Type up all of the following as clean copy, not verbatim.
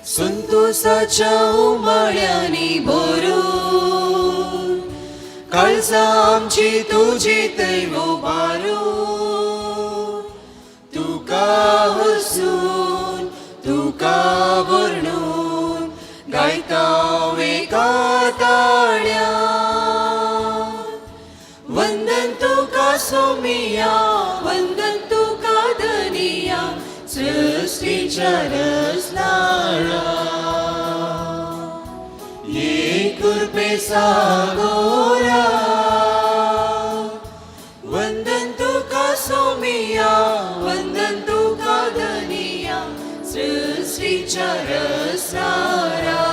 संतोषाच्या उमाळ्यांनी भरून काळजां आमची तुजी थंय उबारून तुका हसून तुका वर्णून गायता एका ताळ्यान. वंदन तुका सोमिया, वंदन तुका धनिया, सृष्टीच्या रचणारा. एक कृपे सागोरा. वंदन तुका सोमिया, वंदन तुका धनिया, सृष्टीच्या रचणारा.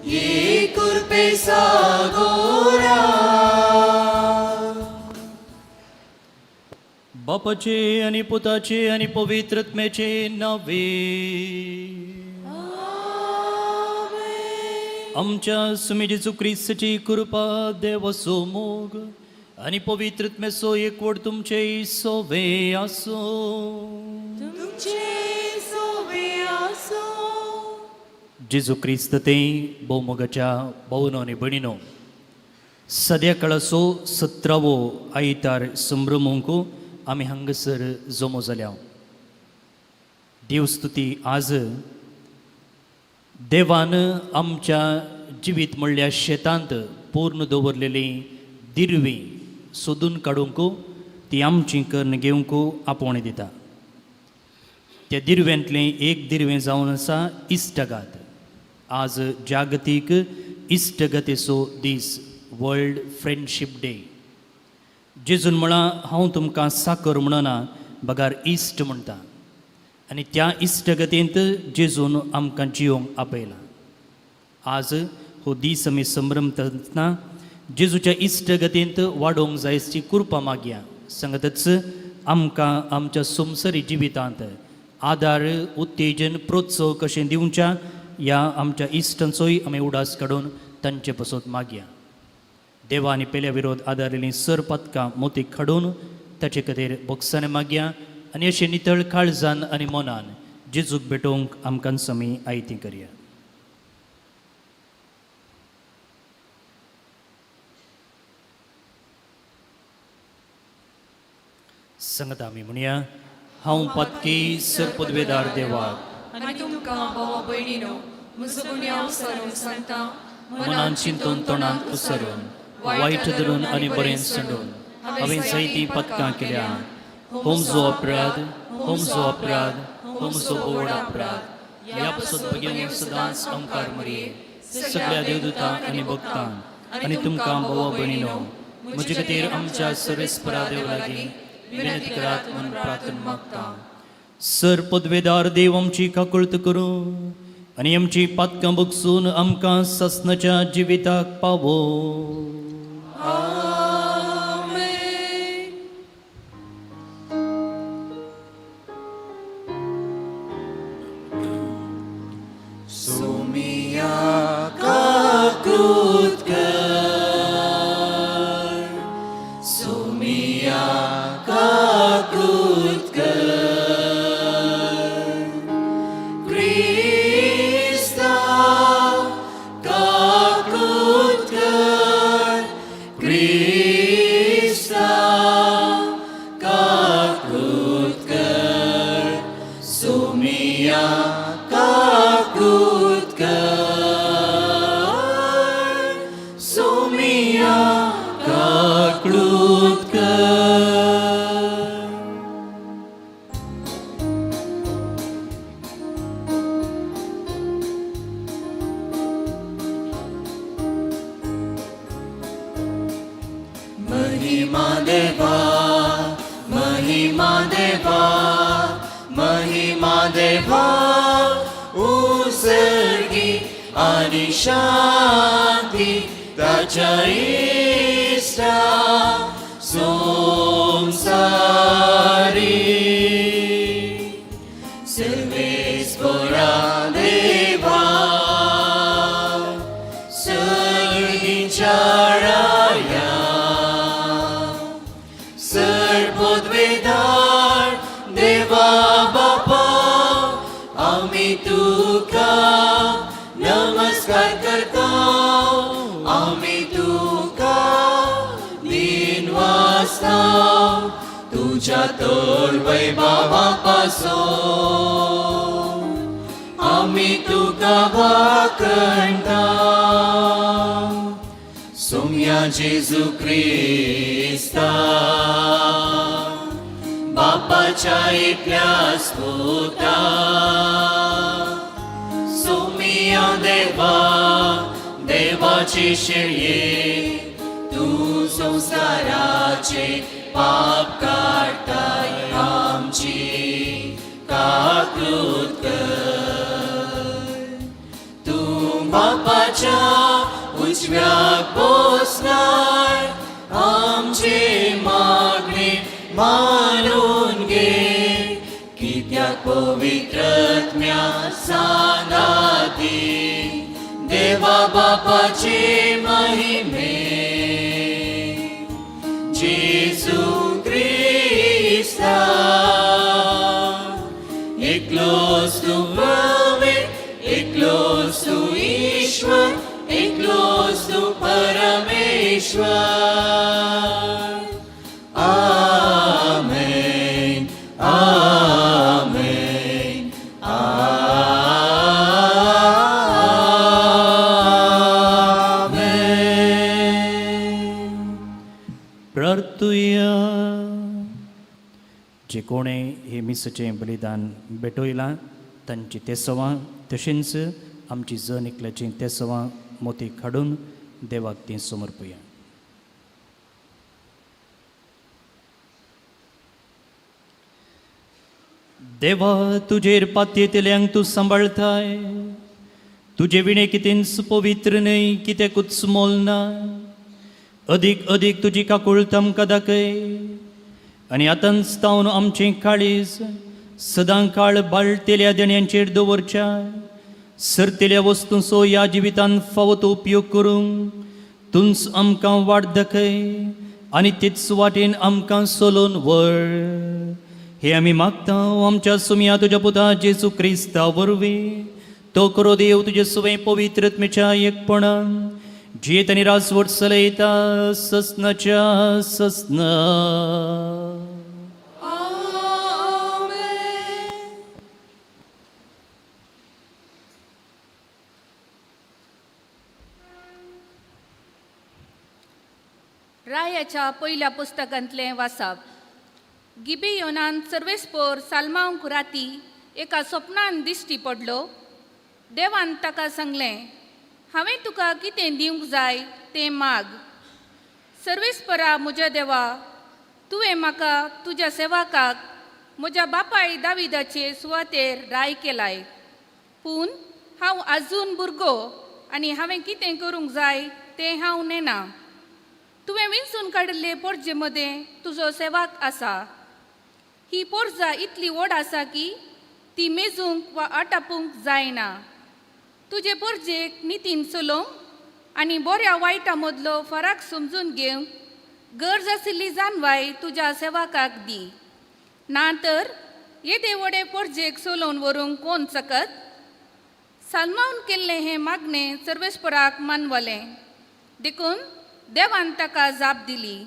एक कृपे सागोरा. बापाचे आणि पुताचे आणि पवित्रत्म्याचे नावे. आमच्या सुमी जेजू क्रिस्तची कृपा, देवाचो मोग आणि पवित्रत्म्याचो एकवट तुमचे सोवे आसो. तुमचे सोवे आसो. जेजू क्रिस्त ते भोवमोगाच्या भोवनो आनी भयणीनो, सद्या काळाचो 17वो आयतार संभ्रमूंक आमी हांगासर जमो जाल्या. देवस्तुती आज देवान आमच्या जिवीत म्हणल्या शेतांत पूर्ण दवरलेली दिरवी सोदून काडूंक, ती आमची करून घेवंक आपोवणें दिता. त्या दिरव्यांतलें एक दिरवें जावन आसा इश्टगात. आज जागतीक इश्टगतेचो दीस, वर्ल्ड फ्रेंडशीप डे. जेजून म्हळां, हांव तुमकां साकर म्हणना, बगार इश्ट म्हणटा. आनी त्या इश्टगतींत जेजून आमकां जियोंक आपयलां. आज हो दीस आमी संभ्रमतना जेजूच्या इश्टगतींत वाडोवंक जायची कृपा मागया. सांगतच आमकां आमच्या संवसारी जिवितांत आदार, उत्तेजन, प्रोत्साह कशें दिवच्या ह्या आमच्या इश्टांचोय आमी उडास काडून तांचे पसत मागया. देवा आनी पेल्या विरोध आदारिल्लीं सर पदकां मोतीक हाडून ताचे खातीर बोगसाने मागया आनी अशें नितळ काळजान आनी मनान जेजूक भेटोवंक आमकां समी आयती करया. संगत आमी म्हणया, हांव पातकी सर पदवेदार देवाक आनी तुमकां भावा भयणीनो म्हजो गुन्यांव सरून सांगता. मनान चिंतून, तोंडांत उसरून, वायट धरून आनी बरें सांडून हांवें जायतीं पदकां केल्या. होमजो अपराध, होमजो अपराध, होमजो बोवड अपराध. ह्या पासत भगेवन सदांच ओंकार मरये, सगळ्या देवदूतां आनी भक्तां आनी तुमकां भावा भयणीनो म्हजे खातीर आमच्या सर्वेस्परा देव लागीं विनंती करात म्हूण प्रार्थना मागता. सर पदवेदार देव आमची काकुळत करूं आनी आमची पातकां बगसून आमकां ससनाच्या जिविताक पावो. आमेन. सोमिया काकूत कर, सोमिया काकूत कर, क्रिस्ता काकूत कर, क्रिस्ता काकूत कर, सोमिया काकूत कर, सोमिया काकूत कर. महिमा देवा, महिमा देवा, महिमा देवा उसर्गी आणि शांती ताच्या इष्टा संसारी. सर्वेस्परा देवा, सर्गीच्या राया, सर्वोद्वेदार देवा बापा, आमी तुज्या तोर वैभावा पासून आमी तुका वाखणटा. सोम्या जेजू क्रिस्ता बापाच्या एकल्याच पुता, सोमिया देवा देवाची शेळये, तूं संवसाराचे पाप काडटाय, आमची काकूत कर. तूं बापाच्या उजव्याक बसलाय, आमचे मागणे मानून घे, कित्याक पवित्रत्म्या सांगाती देवा बापाचे महिमे. जेजू क्रिस्ता एकलोच तूं पवित्र, एकलोच तूं ईश्वर, एकलोच तूं परमेश्वर. आमेन, आमेन, आमेन. प्रार्थुया. जे कोणे हे मिसाचें बलिदान भेटयलां तांची तेसवां तशेंच आमची जण एकल्याचीं तेसवां मोती काडून देवाक तीं समर्पुया. देवा, तुजेर पातयेतल्यांक तूं सांबाळताय. तुजे विणे कितेंच पवित्र न्हय, कित्याकूच मोल ना. अदीक अदीक तुजी काकूळत आमकां दाखय आनी आतांच तावन आमचें काळीज सदां काळ बाळटेल्या देण्यांचेर दवरच्या सरतेल्या वस्तूंचो ह्या जिवितान फावो तो उपयोग करूंक तूंच आमकां वाट दाखय आनी तेच वाटेन आमकां चलोवन व्हर. हे आमी मागता आमच्या सुमया तुज्या पुता जेजू क्रिस्ता वरवीं. तो करो देव तुजे सुवें पवित्र आत्म्याच्या एकपणान जियेत आनी राजवट चलयता ससनाच्या ससना. आमेन. रायाच्या पयल्या पुस्तकांतलें वासाप. गिबियोनान सर्वेस्पोर सालमांक राती एका स्वप्नान दिश्टी पडलो. देवान ताका सांगलें, हांवें तुका कितें दिवंक जाय तें माग. सर्वेस्परा म्हज्या देवा, तुवें म्हाका तुज्या सेवकाक म्हज्या बापाय दाविदाचे सुवातेर राय केलाय, पूण हांव आजून भुरगो आनी हांवें कितें करूंक जाय तें हांव नेणा. तुवें विंचून काडिल्ले पोरजे मदें तुजो सेवक आसा. ही पोरजा इतली व्हड आसा की ती मेजूंक वा आटापूंक जायना. तुजे पोरजेक नितीन चलोवंक आनी बऱ्या वायटा मदलो फरक समजून घेवंक गरज आशिल्ली जानवाय तुज्या सेवकाक दी. ना तर येदे व्हडे पोरजेक चलोवन व्हरूंक कोण सकत? सालमावन केल्लें हें मागणें सर्वेस्पराक मानवलें, देखून देवान ताका जाप दिली,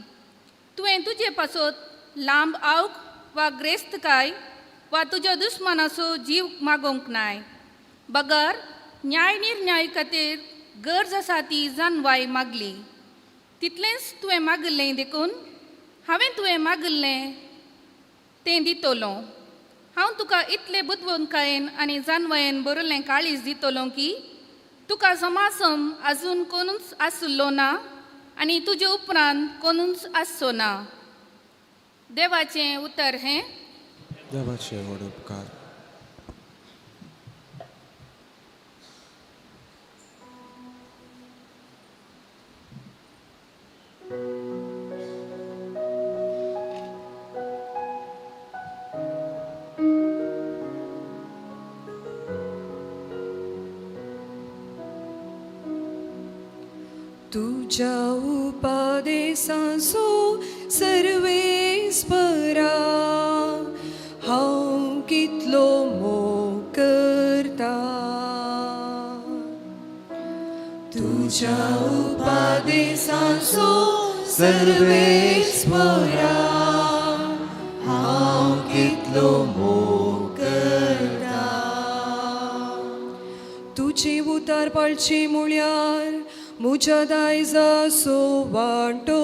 तुवें तुजे पासत लांब आवक वा ग्रेस्तकाय वा तुज्या दुस्मानाचो जीव मागोवंक नाय, बगर न्याय निर्णय खातीर गरज आसा ती जानवाय मागली. तितलेंच तुवें मागिल्लें, देखून हांवें तुवें मागिल्लें तें दितलो. हांव तुका इतले बुदवंतकायेन आनी जानवायेन बरयल्लें काळीज दितलो की तुका समासम आजून कोणूच आसलो ना आनी तुजे उपरांत कोणूच आसचो ना. देवाचें उतर हें. देवाचे व्हड उपकार. तुझ्या उपदेसांचो सर्वेस्परा हांव कितलो मोग करता. तुझ्या उपदेसांचो सर्वेस्परा हांव कितलो मोग करता. तुजी उतार पाळची म्हळ्यार म्हज्या दायजाचो वांटो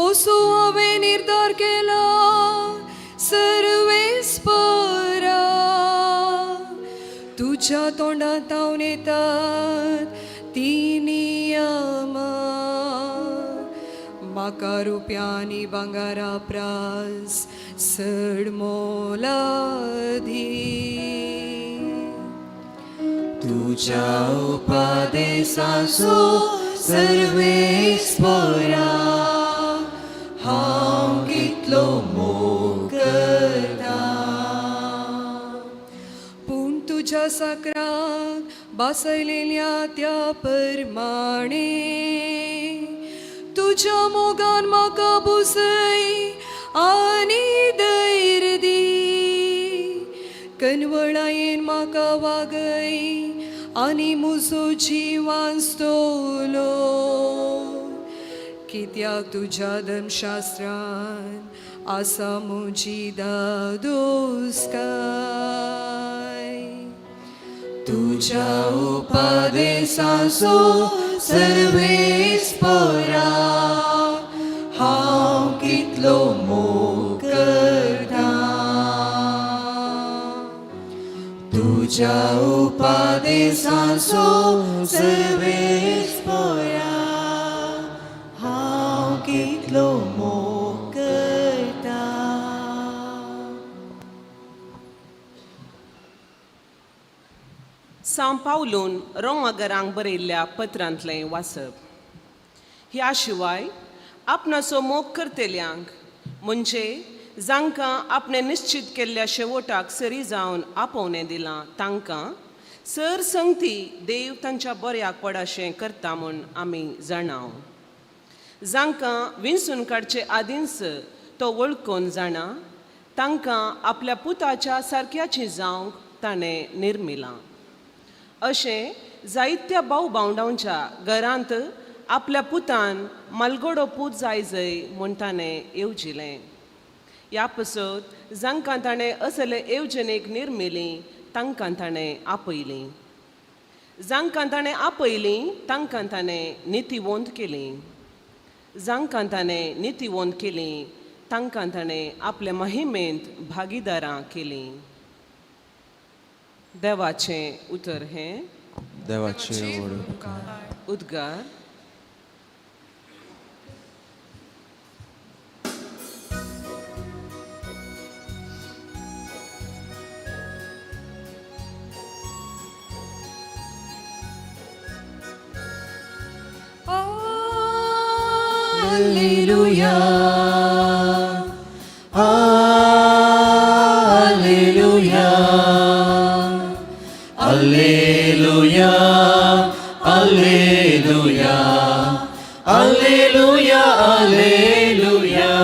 असो हांवें निर्धार केला सर्वेस्परा. तुज्या तोंडांत हांव येतात ती नियमां म्हाका रुपयांनी भांगरा प्रास चड मोलादी. तुज्या उपदेसाचो सर्वेस्परा हांव कितलो मोग करता. पूण तुज्या साकराक बसयलेल्या त्या परमाणे तुज्या मोगान म्हाका बुसय आनी धैर्य दी. कनवळायेन म्हाका वागय आनी म्हजो जीव वांचतलो. कित्याक तुज्या धर्मशास्त्रान आसा म्हजी दादोसकाय. तुज्या उपदेसाचो सर्वेस्परा हांव कितलो मोग करता. तुज्या उपदेसाचो सर्वेस्परा हांव कितलो मोग करता. सांव पावलून रोमागरांक बरयल्ल्या पत्रांतलें वाचप. ह्या शिवाय आपणाचो मोग करतल्यांक म्हणजे जांकां आपणें निश्चित केल्ल्या शेवटाक सरी जावन आपोवणें दिलां तांकां सर संगती देव तांच्या बऱ्याक पडाशें करता म्हूण आमी जाणाव. जांकां विंचून काडचे आदींच तो वळखून जाणा तांकां आपल्या पुताच्या सारक्याची जावंक ताणें निर्मिलां. अशें जायत्या भाव भावंडांच्या घरांत आपल्या पुतान मालगडो पूत जाय जय म्हूण ताणें येवजिलें. ह्या पसत जांकां ताणें असले येवजणेक निर्मिली तांकां ताणें आपयलीं. जांकां ताणें आपयलीं तांकां ताणें नितीवंत केलीं. जांकां ताणें नितीवंत केलीं तांकां ताणें आपले महिमेंत भागीदारां केलीं. देवाचें उतर हें. देवाचे व्हड उपकार. उद्गार. Alleluia, Alleluia, Alleluia, Alleluia, Alleluia, Alleluia.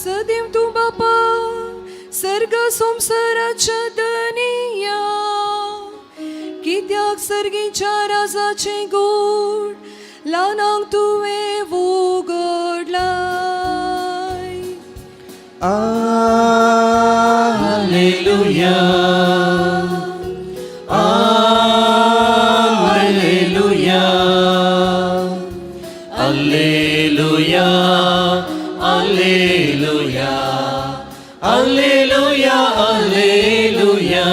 सदैव तूं बापा सर्ग संवसाराच्या दनिया कित्याक सर्गीच्या राजाचें गोड ल्हानांक तुवें उगडलाय. Alleluia, Alleluia, Alleluia, Alleluia, Alleluia, Alleluia.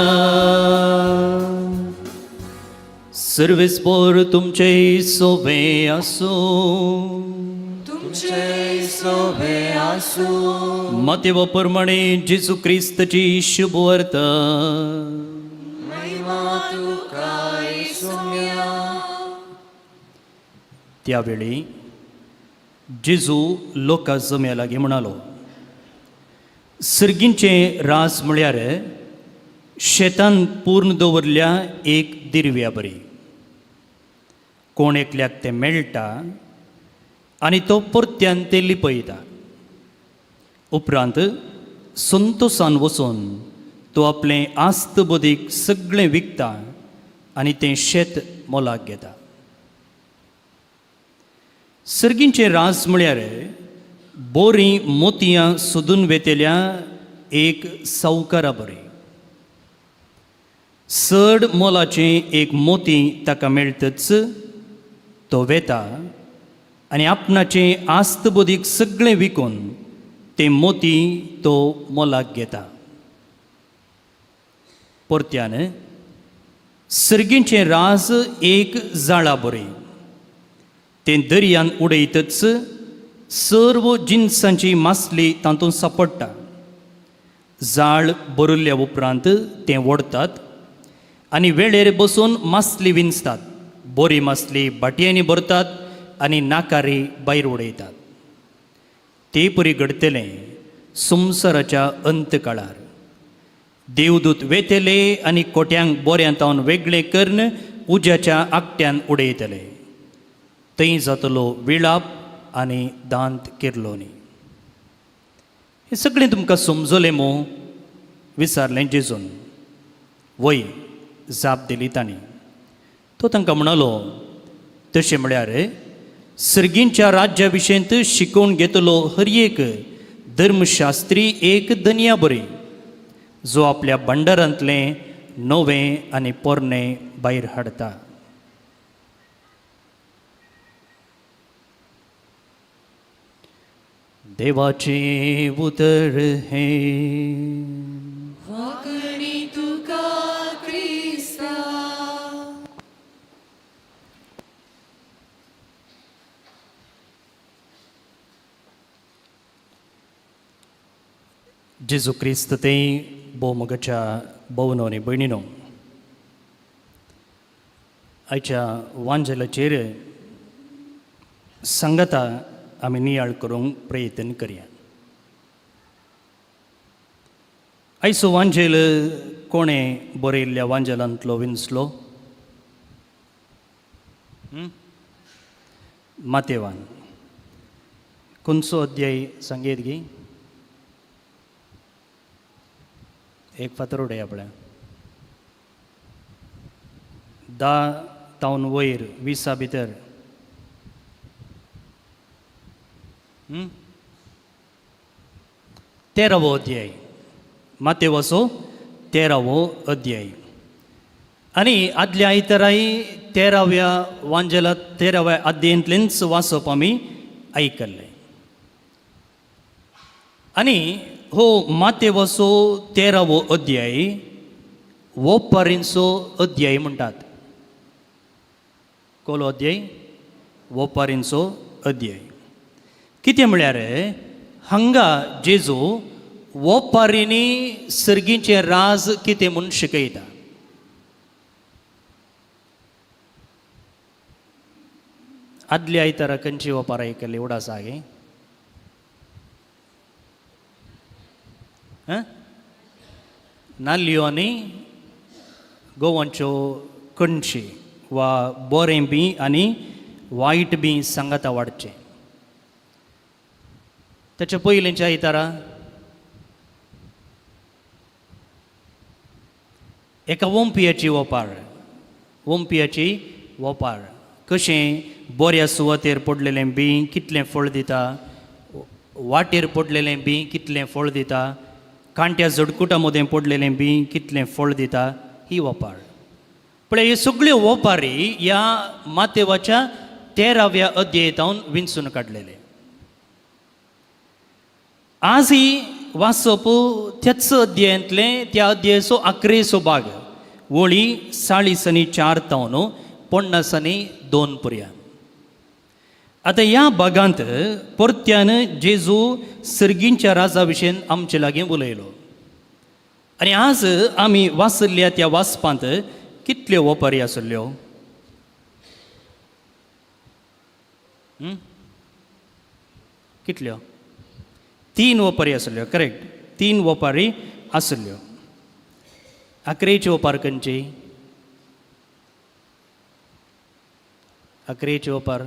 सर्वेस्पोर तुमचे सोबे आसूं. तुमचे सोबे आसूं. मतेव प्रमाणे जेजू क्रिस्तची शुभवार्ता. महिमा तुका येसुम्या. त्यावेळी जेजू लोका जम्या लागीं म्हणालो, सर्गींचें रास म्हळ्यार शेतान पूर्ण दवरल्या एक दिरव्या बरी. कोण एकल्याक तें मेळटा आनी तो परत्यान तें लिपयता. उपरांत संतोसान वचून तो आपलें आस्त बदीक सगळें विकता आनी तें शेत मोलाक घेता. सर्गींचें राज म्हळ्यार बोरीं मोतयां सोदून वेतेल्या एक सावकारा बरी. चड मोलाचें एक मोती ताका मेळटच तो वेता आनी आपणाचें आस्तबोधीक सगळें विकून तें मोती तो मोलाक घेता. परत्यान सर्गींचें राज एक जाळा बरी, तें दर्यान उडयतच सर्व जिनसांची मासली तातूंत सापडटा. जाळ भरिल्ल्या उपरांत तें ओडतात आनी वेळेर बसून मासली विंचतात. बरी मासली बाटयांनी भरतात आनी नाकारी भायर उडयतात. ते परी घडटलें संवसाराच्या अंत काळार. देवदूत वेतले आनी कोट्यांक बोऱ्यांत वेगळें करून उज्याच्या आकट्यान उडयतले. थंय जातलो विळाप आनी दांत किर्लोनी. हें सगळें तुमकां समजलें मू? विचारलें जेजून. वय, जाप दिली तांणी. तो तांकां म्हणालो, तशें म्हळ्यार सर्गींच्या राज्या विशयंत शिकोवन घेतलो हर एक धर्मशास्त्री एक धनया बरी, जो आपल्या भंडारांतलें नवें आनी पोरणें भायर हाडटा. देवाचें उतर हें. वाकणी तुका क्रिस्ता. जेजू क्रिस्त ते भोवमोगाच्या भोवनो आनी भयणीनो, आयच्या वांजेलाचेर सांगाता आमी नियाळ करूंक प्रयत्न करया. आयचो वांजेल कोणें बरयल्ल्या वांजेलांतलो विंचलो? मातेवान. खंयचो अध्याय सांगयत गी? एक फातर उडय आपल्या 10 तावन वयर 20 भितर. 13वो अध्याय, मातेवाचो 13वो अध्याय. आनी आदल्या आयताराय 13व्या वांजेला 13व्या अध्यायांतलेंच वाचप आमी आयकल्लें. आनी हो मातेवाचो 13वो अध्याय वोपारींचो अध्याय म्हणटात. कोलो अध्याय? वोपारींचो अध्याय. कितें म्हळ्यार हांगा जेजू वोपारींनी सर्गीचें राज कितें म्हूण शिकयता. आदल्या आयतारा खंयची वोपार आयकल्ली उडास आसा गे? नाल्ल्यो आनी गोवांच्यो कणशी वा बोरें बी आनी वायट बी सांगाता वाडचें. ताच्या पयलींच्या आयतारा एका वोंपियाची वोपार, वोंपियाची वोपार कशें बऱ्या सुवातेर पडलेलें बी कितलें फळ दिता, वाटेर पडलेलें बी कितलें फळ दिता, कांट्या झडकुटा मदें पडलेलें बी कितलें फळ दिता, ही वोपार. पळय ह्यो सगळ्यो वोपारी ह्या मातेवाच्या 13व्या अध्यायतावन विंचून काडलेले. आजही वाचप त्याच अध्यायांतलें, त्या अध्यायाचो 11चो भाग, वळी 40 आनी 4 तावन 50 आनी 2 पर्यंत. आतां ह्या भागांत परत्यान जेजू सर्गींच्या राजा विशयन आमचे लागीं उलयलो. आनी आज आमी वाचल्ल्या त्या वाचपांत कितल्यो वोपारी आसल्ल्यो? कितल्यो? 3 वोपारी आसल्ल्यो. करेक्ट, 3 वोपारी आसल्ल्यो. 11ची वोपार खंयची? 11ची वोपार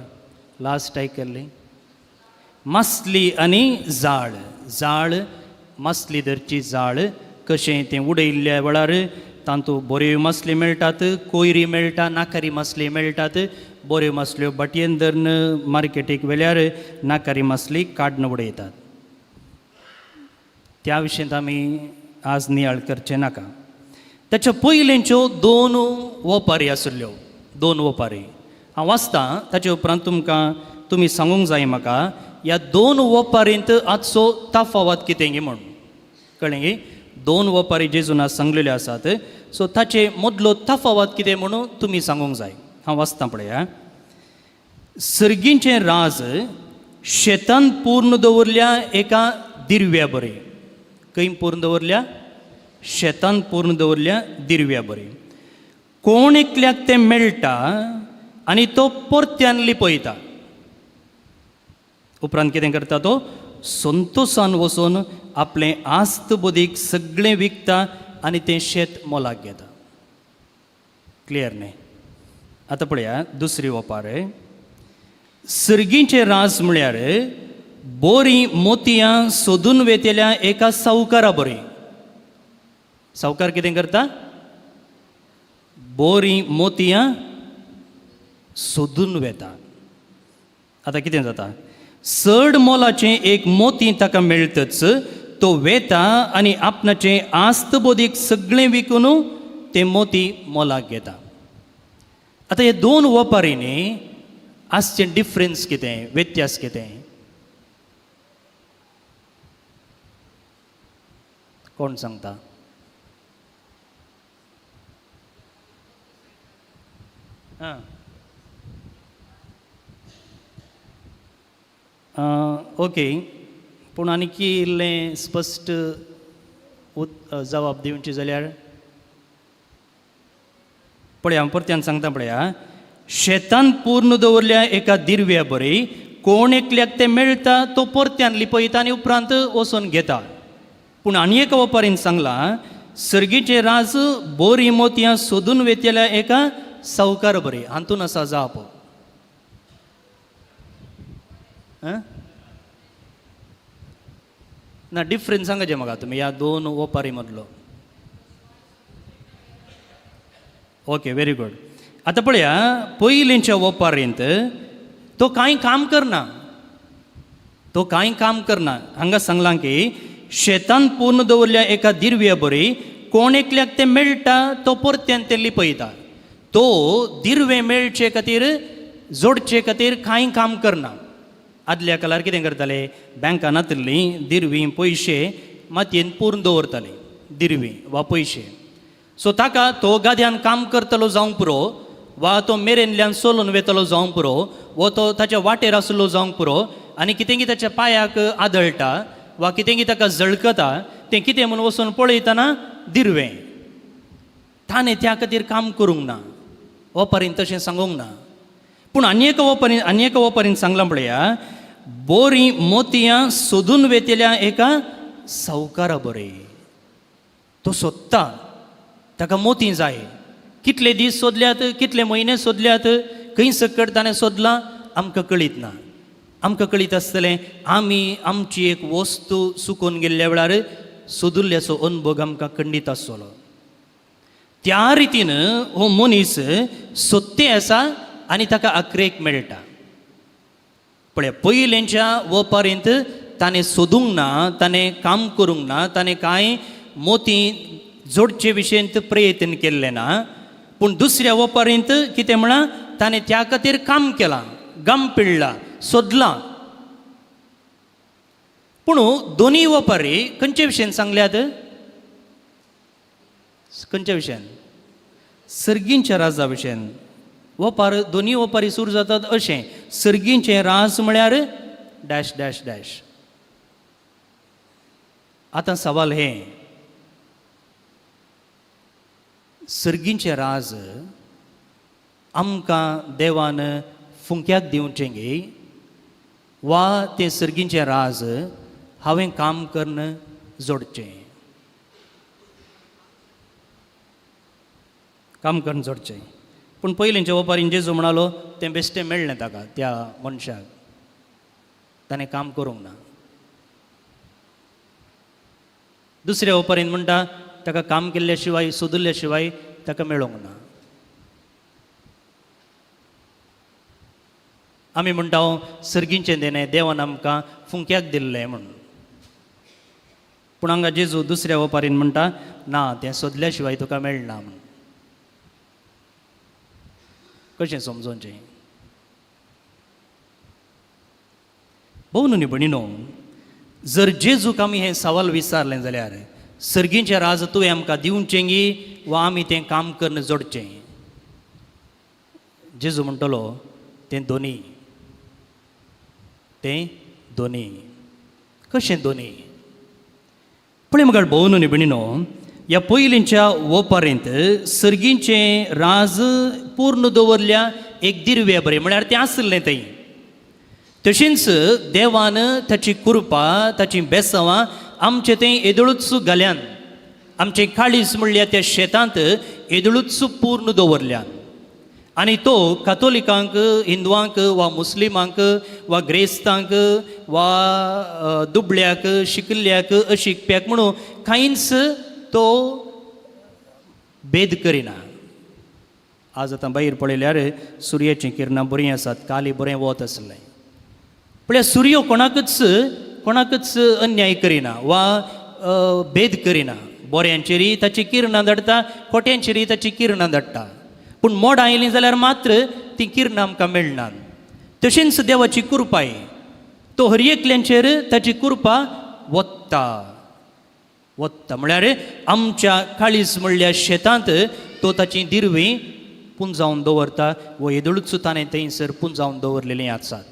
लास्ट आयकल्ली मासली आनी जाळ. जाळ, मासली धरची जाळ कशें तें उडयल्ल्या वेळार तातूंत बऱ्यो मासली मेळटात, कोयरी मेळटा, नाकारी मासली मेळटात. बऱ्यो मासल्यो भाटयेन धरून मार्केटीक वेल्यार नाकारी मासली काडून उडयतात. त्या विशयांत आमी आज नियाळ करचें नाका. ताच्या पयलींच्यो दोन ओपारी आशिल्ल्यो, दोन ओपारी हांव वाचतां, ताचे उपरांत तुमकां तुमी सांगूंक जाय म्हाका ह्या दोन ओपारींत आजचो तफावत कितें गी म्हूण. कळ्ळें गी? दोन ओपारी जेजून आज सांगलेल्यो आसात, सो ताचे मदलो तफावत कितें म्हणून तुमी सांगूंक जाय. हांव वाचतां पळया. सर्गींचें राज शेतान पूर्ण दवरल्या एका दिरव्या बरी. खंय पूर्ण दवरल्या? शेतान पूर्ण दवरल्या दिरव्या बरी. कोण एकल्याक तें मेळटा आनी तो परत्यान लिपयता. उपरांत कितें करता तो? संतोसान वचून आपलें आस्त बुदीक सगळें विकता आनी तें शेत मोलाक घेता. क्लियर न्ही? आतां पळया दुसरी ओपार. सर्गींचें राज म्हळ्यार बोरीं मोतयां सोदून वेतेल्या एका सावकारा बरी. सावकार कितें करता? बोरीं मोतयां सोदून वेता. आतां कितें जाता? चड मोलाचें एक मोती ताका मेळटच तो वेता आनी आपणाचें आस्त बोदीक सगळें विकून तें मोती मोलाक घेता. आतां हे दोन वपारींनी आसचें डिफरन्स कितें, व्यत्यास कितें? कोण सांगता? आं ओके, पूण आनीकी इल्लें स्पश्ट जवाब दिवची जाल्यार पळया, हांव परत्यान सांगता पळया. शेतान पूर्ण दवरल्या एका दिरव्या बरी कोण एकल्याक तें मेळटा तो परत्यान लिपयता आनी उपरांत वचून घेता. पूण आनी एका वपारीन सांगलां सर्गीचें राज बोरी मोतयां सोदून वेतेल्या एका सावकार बरी. हातून आसा जाप. ना डिफरन्स सांगाचे म्हाका तुमी ह्या दोन ओपारी मदलो. Okay, very good. आतां पळया, पयलींच्या ओपारींत तो कांय काम करना, तो कांय काम करना. हांगा सांगलां की शेतान पूर्ण दवरल्या एका दिरव्या बरी कोण एकल्याक तें मेळटा तो परत्यान तें लिपयता. तो दिरवें मेळचे खातीर जोडचे खातीर कांय काम करना. आदल्या काळार कितें करताले? बँकां नातिल्लीं, दिरवीं पयशे मातयेन पूर्ण दवरताले, दिरवीं वा पयशे. सो ताका तो गाद्यान काम करतलो जावंक पुरो, वा तो मेरेनल्यान चलून वेतलो जावंक पुरो, वा तो ताच्या वाटेर आसलो जावंक पुरो, आनी कितेंगी ताच्या पांयाक आदळटा वा कितेंगी ताका जळकता, तें कितें म्हूण वचून पळयतना दिरवें. ताणें त्या खातीर काम करूंक ना, ओपारीन तशें सांगूंक ना. पूण आनी एका ओपारीन, आनी एका ओपारीन सांगलां पळया, बोरीं मोतयां सोदून वेतेल्या एका सावकारा बरी. तो सोदता, ताका मोती जाय. कितले दीस सोदल्यात, कितले म्हयने सोदल्यात, खंय सकट ताणें सोदलां आमकां कळीत ना. आमकां कळीत आसतलें आमी आमची एक वस्तू चुकून गेल्ल्या वेळार सोदुल्ल्याचो अनुभव आमकां खंडीत आसतलो. त्या रितीन हो मनीस सोदते आसा आनी ताका आक्रेक मेळटा. पळय, पयलींच्या वपारींत ताणें सोदूंक ना, ताणें काम करूंक ना, ताणें कांय मोती जोडचे विशयंत प्रयत्न केल्लें ना. पूण दुसऱ्या वपारींत कितें म्हळां, ताणें त्या खातीर काम केलां, गम पिळ्ळा, सोदलां. पूण दोनूय वपारी खंयचे विशयन सांगल्यात? खंयच्या विशयान? सर्गींच्या राजा विशयान. वपार दोनूय वपारी सुरू जातात अशें, सर्गींचें राज म्हळ्यार डॅश डॅश डॅश. आतां सवाल हें, सर्गींचें राज आमकां देवान फुंक्याक दिवचें गे, वा तें सर्गींचें राज हांवें काम करून जोडचें? काम करून जोडचें. पूण पयलींच्या वपारीन जेजू म्हणालो तें बेश्टें मेळ्ळें ताका, त्या मनशाक, ताणें काम करूंक ना. दुसऱ्या वपारीन म्हणटा ताका काम केल्ल्या शिवाय, सोदिल्ल्या शिवाय ताका मेळोंक ना. आमी म्हणटा सर्गींचें देणें देवान आमकां फुंक्याक दिल्लें म्हणून. पूण हांगा जेजू दुसऱ्या वपारीन म्हणटा ना, तें सोदल्या शिवाय तुका मेळना म्हणून. कशें समजोवचें? भोव न्हय भणिनो, जर जेजूक आमी हें सवाल विचारलें जाल्यार सर्गींचें राज तुवें आमकां दिवचें गी वा आमी तें काम करून जोडचें? जेजू म्हणटलो तें दोनी, तें दोनी. कशें दोनी? पळय मगाळ भोव न्हय भणिनो, ह्या पयलींच्या ओपारींत सर्गींचें राज पूर्ण दवरल्या एक दिरव्या बरें म्हळ्यार तें आसलें थंय. तशेंच देवान ताची कृपा ताची बेसांवां आमचे थंय येदोळूच घाल्यान, आमचें काळीज म्हणल्यार त्या शेतांत येदोळूच पूर्ण दवरल्यान. आनी तो कातोलिकांक, हिंदवांक वा मुस्लिमांक वा ग्रेस्तांक वा दुबळ्याक, शिकिल्ल्याक, अशिकप्याक म्हणून कांयच तो भेद करिना. आज आतां भायर पळयल्यार सुर्याचीं किरणां बरीं आसात, काली बरें वत आसलें. पळय सुर्यो कोणाकच कोणाकच अन्याय करिना वा भेद करिना. बोऱ्यांचेरय ताची किरणां धाडटा, खोट्यांचेरय ताची किरणां धाडटा. पूण मोडां आयलीं जाल्यार मात्र तीं किरणां आमकां मेळनात. तशेंच देवाची कृपाय, तो हर एकल्यांचेर ताची कृपा वत्ता वत्ता. म्हळ्यार आमच्या काळीज म्हणल्या शेतांत तो ताची दिरवी पुंजावन दवरता व येदोळूच ताणें थंयसर पुंजावन दवरलेलीं आसात.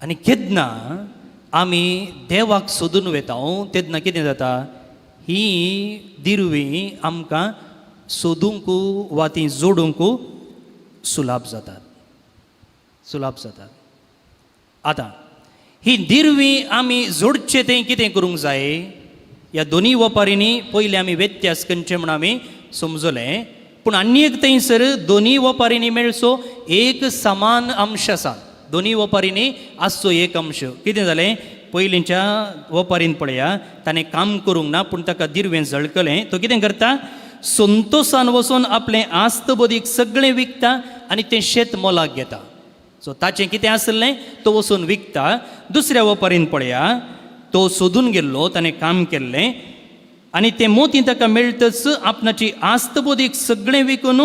आनी केन्ना आमी देवाक सोदून वेता तेन्ना कितें जाता, ही दिरवी आमकां सोदूंक वा ती जोडूंक सुलाभ जातात, सुलाभ जातात. आतां ही दिरवी आमी जोडचे तें कितें करूंक जाय? ह्या दोनूय वपारींनी पयलीं आमी व्यत्यास करचे म्हूण आमी समजलें. पूण आनी एक थंयसर दोनूय वपारींनी मेळचो एक समान अंश आसा. दोनूय वपारींनी आसचो एक अंश. कितें जालें? पयलींच्या वपारीन पळया, ताणें काम करूंक ना पूण ताका दिरवें झळकलें. तो कितें करता? संतोसान वचून आपलें आस्त बदीक सगळें विकता आनी तें शेत मोलाक घेता. सो ताचें कितें आसलें तो वचून विकता. दुसऱ्या वपारीन पळया, तो सोदून गेल्लो, ताणें काम केल्लें आनी तें मोती ताका मेळटच आपणाची आस्त बदीक सगळें विकून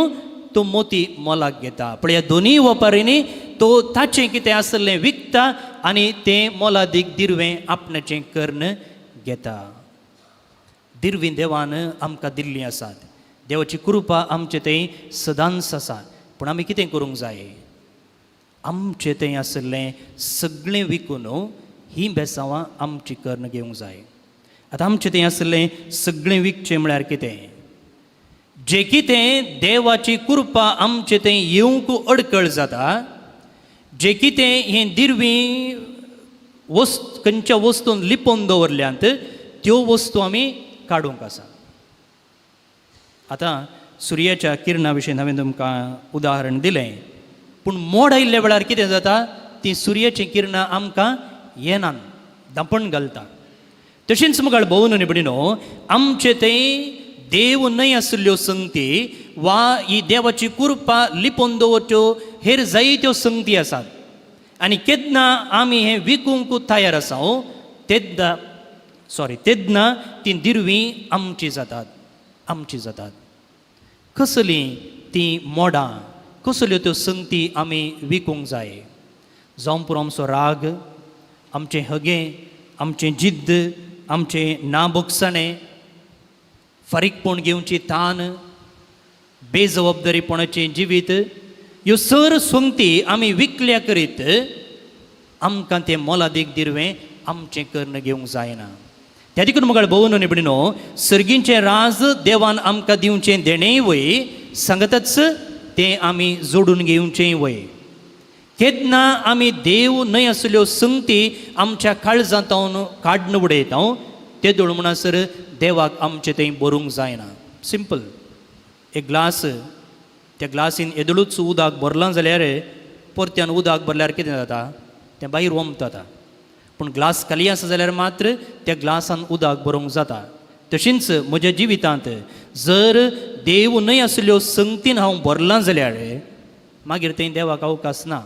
तो मोती मोलाक घेता. पळया दोनूय वपारींनी तो ताचें कितें आसलें विकता आनी तें मोलादीक दिरवें आपणाचें कर्ण घेता. दिरवीं देवान आमकां दिल्लीं आसात. देवाची कृपा आमचे थंय सदांच आसा. पूण आमी कितें करूंक जाय? आमचें थंय आशिल्लें सगळें विकून हीं बेसांवां आमची कर्ण घेवंक जाय. आतां आमचें थंय आशिल्लें सगळें विकचें म्हळ्यार कितें? जें कितें देवाची कृपा आमचे थंय येवंक अडकळ जाता, जें कितें हें दिरवीं वस्त खंयच्या वस्तून लिपोवन दवरल्यांत त्यो वस्तू आमी काडूंक आसा. आतां सुर्याच्या किरणा विशीं हांवें तुमकां उदाहरण दिलें. पूण मोड आयिल्ल्या वेळार कितें जाता, तीं सुर्याचीं किरणां आमकां येनात, धांपण घालता. तशेंच मुखार भोव न्हय भयणीनो, आमचे थंय देव न्हय आशिल्ल्यो संगती वा ही देवाची कृपा लिपोवन दवरच्यो हेर जायत्यो संगती आसात. आनी केन्ना आमी हें विकूंक तयार आसा तेन्ना तेन्ना तीं दिरवीं आमची जातात, आमची जातात. कसलीं तीं मोडां, कसल्यो त्यो संगती आमी विकूंक जाय? जावं पुरो आमचो राग, आमचें हगें, आमचें जिद्द, आमचें ना भोगसणें, फारीकपण घेवची तान, बेजबाबदारीपणाचें जिवीत, ह्यो सर संगती आमी विकल्या करीत आमकां तें मोलादीक दिरवें आमचें कर्ण घेवंक जायना. त्या देखून मुखार भोव न्हय भयणीनो, सर्गींचें राज देवान आमकां दिवचें देणेंय वय, सांगतच तें आमी जोडून घेवचेंय वय. केन्ना आमी देव न्हय आशिल्ल्यो संगती आमच्या काळजांत काडून उडयता तेदोळ म्हणसर देवाक आमचें थंय बरोवंक जायना. सिंपल, एक ग्लास, त्या ग्लासीन येदोळूच उदक भरलां जाल्यार परत्यान उदक भरल्यार कितें जाता, तें भायर ओमता. पूण ग्लास खाली आसा जाल्यार मात्र त्या ग्लासान उदक भरोवंक जाता. तशेंच म्हज्या जिवितांत जर देव न्हय आशिल्ल्यो संगतीन हांव भरलां जाल्यार मागीर थंय देवाक अवकाश ना.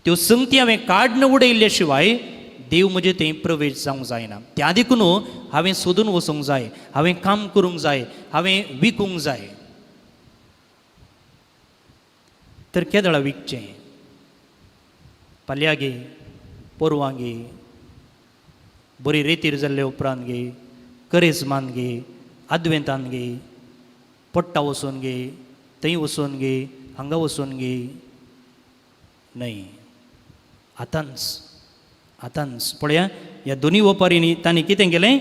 त्यो संगती हांवें काडून उडयल्ले शिवाय देव म्हजे थंय प्रवेश जावंक जायना. त्या देखून हांवें सोदून वचूंक जाय, हांवें काम करूंक जाय, हांवें विकूंक जाय. तर केदळा विकचें? फाल्यां गे, पोरवां गे, बरी रेतीर जाल्ले उपरांत गे, करेजमान गे, आदवेंतान गे, पट्टा वचून गे, थंय वचून गे, हांगा वचून गे? न्हय, आतांच आतांच. पळया ह्या दोनी वपारींनी तांणी कितें केलें?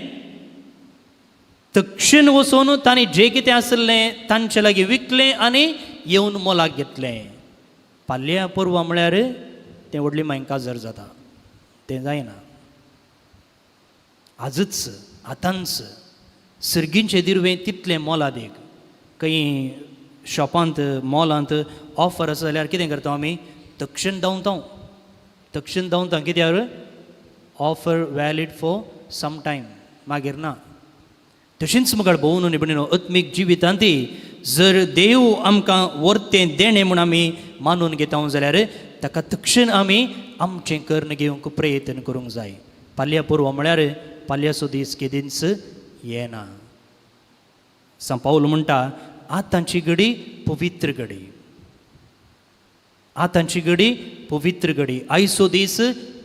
तक्षण वचून तांणी जें कितें आसलें तांचे लागीं विकलें आनी येवन मोलाक घेतलें. पाल्या परवा म्हळ्यार तें व्हडली मागीर काजार जाता, तें जायना. आजच आतांच सर्गींचें दिरवें तितलें मोलादीक. खंय शॉपांत मॉलांत ऑफर आसा जाल्यार कितें करता आमी? तक्षण धांवता, तक्षण धांवता. कित्याक? Offer valid for some time, मागीर ना. तशेंच मुखार भोवून निबणिनो आत्मीक जिवितांत जर देव आमकां वर्तें देणें म्हूण आमी मानून घेता जाल्यार ताका तक्षण आमी आमचें कर्ण घेवंक प्रयत्न करूंक जाय. पाल्या पुर्व म्हळ्यार पाल्याचो दीस केदींच येना. सांत पावल म्हणटा आतांची घडी पवित्र घडी, आतांची घडी पवित्र घडी, आयचो दीस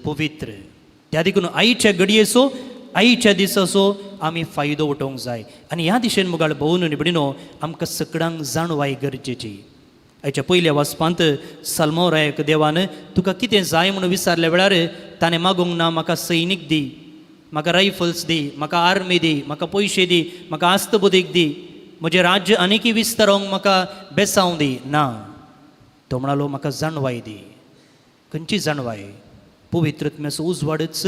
पवित्र. त्या देखून आयच्या घडयेचो आयच्या दिसाचो आमी फायदो उठोवंक जाय. आनी ह्या दिशेन मुखार भोवून निबडिनो आमकां सगळ्यांक जाणवाय गरजेची. आयच्या पयल्या वाचपांत सलमो रायक देवान तुका कितें जाय म्हणून विचारल्या वेळार ताणें मागूंक ना म्हाका सैनीक दी, म्हाका रायफल्स दी, म्हाका आर्मी दी, म्हाका पयशे दी, म्हाका आस्तबुदीक दी, म्हजें राज्य आनीकय विस्तारोंक म्हाका बेसांव दी. ना, तो म्हणालो म्हाका जाणवाय दी. खंयची जाणवाय? पवित्रत्म्याचो उजवाडच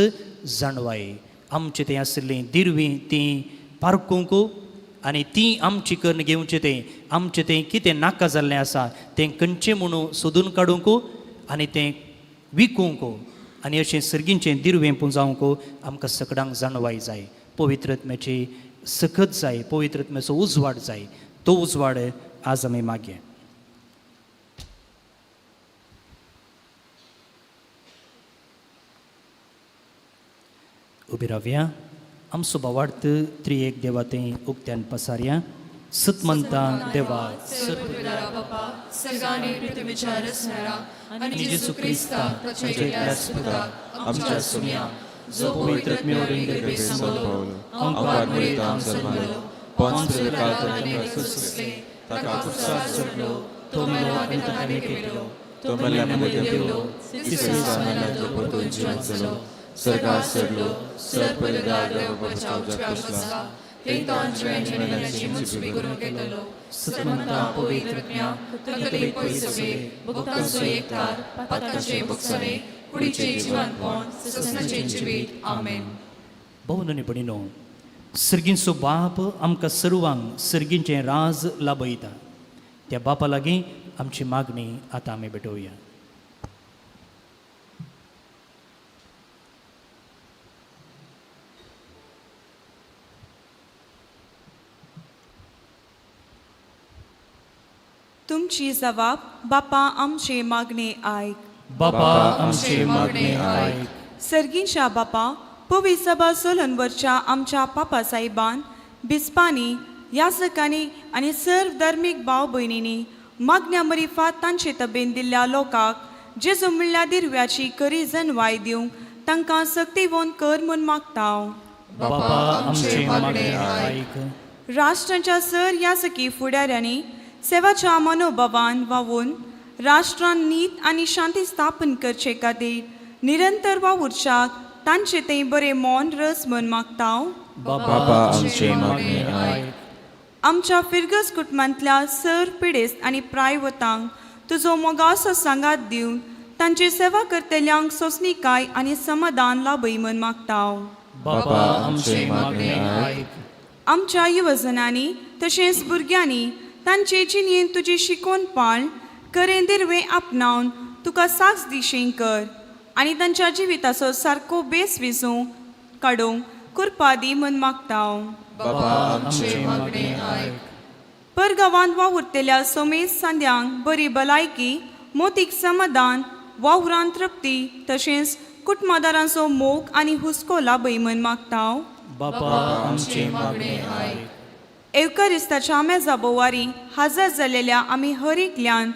जाणवाय. आमचे तें आशिल्लीं दिरवीं तीं पारकूंक आनी तीं आमची करून घेवचें तें आमचें तें कितें नाका जाल्लें आसा तें खंयचें म्हणून सोदून काडूंक आनी तें विकूंक आनी अशें सर्गींचें दिरवें पुंजावंक आमकां सगळ्यांक जाणवाय जाय. पवित्रत्म्याची सकत जाय, पवित्रत्म्याचो उजवाड जाय. तो उजवाड आज आमी मागया. उबी रावया. आमचो भावार्थ त्रिएक देवा तें उक्त्यान पसारया. सतमंता देवा बापा सर्गाने पृथ्वीच्या रचणारा आनी जेजू क्रिस्ता ताच्या एकल्याच पुताक आमच्या सुम्या जो पवित्र आत्म्यावरीं गर्भे समलो अंकार मरिताम जन्मलो पोन्स पिलातान सोंसले ताका कुर्सार चडलो तो मेलो आनी ताका केलो तो मेल्या मदें देवलो, तिसरे दिसा मेल्यांतलो परतून जिवंत जालो, सर्गार सरलो, सर पयलेदार देवा बापाच्या उजव्याक बसला, थंय तो जिव्यांची मेल्यांची मुजबी करूंक येतलो. सतमंता पवित्र आत्म्या कथोलीक पयसवे भक्तांचो एकतार पातकाचे भोगसणे कुडीचे जिवनपण ससनाचें जिवीत. आमेन. भोवननी भणिनो सर्गींचो बाप आमकां सर्वांक सर्गींचें राज लाभयता. त्या बापा लागीं आमची मागणी आतां आमी भेटोवया. तुमची जबाब बापा आमचे मागणे आयक. बापा आमचे मागणे आयक. सर्गींच्या बापा पवी सभा सोलनवरच्या आमच्या पापा साहेबान बिस्पांनी याजकांनी आनी सर्व धर्मीक भाव भयणींनी मागण्या मरिफात तांचे तबेन दिल्ल्या लोकांक जेजू म्हणल्या दिरव्याची करी जनवाय दिवंक तांकां सक्तीवोन कर म्हूण मागता. बापा आमचे मागणे आयक. राष्ट्रांच्या सर याजकी फुडाऱ्यांनी सेवाच्या मनोभावान वावून राष्ट्रान नीत आनी शांती स्थापन करचे खातीर निरंतर वावुरच्याक तांचे ते बरें मौन रस म्हूण मागता. बापा आमचे मागणे आयक. आमच्या फिरगज कुटुंबांतल्या सर पिडेस्त आनी प्रायवतांक तुजो मोगाचो सांगात दिवन तांची सेवा करतल्यांक सोंसणीकाय आनी समाधान लाभय म्हूण मागता. बापा आमचे मागणे आयक. आमच्या युवजनांनी तशेंच भुरग्यांनी तांचे जिणेंत तुजी शिकोवन पाळ करें दिरवें आपणावन तुका साक्ष दिशें कर आनी तांच्या जिविताचो सारको बेस विजूंक काडूंक कृपा दी म्हूण मागता. बापा आमचे मागणे आयक. परगांवांत वावुरतल्या सोमेश सांद्यांक बरी भलायकी, मोतीक समाधान, वावरान तृप्ती तशेंच कुटुंबादारांचो मोग आनी हुस्को लाभय म्हण मागता. बापा, आमचे मागणे आयक. एवकरिस्ताच्या मेजा बोवारी हजर जाल्लेल्या आमी हर एकल्यान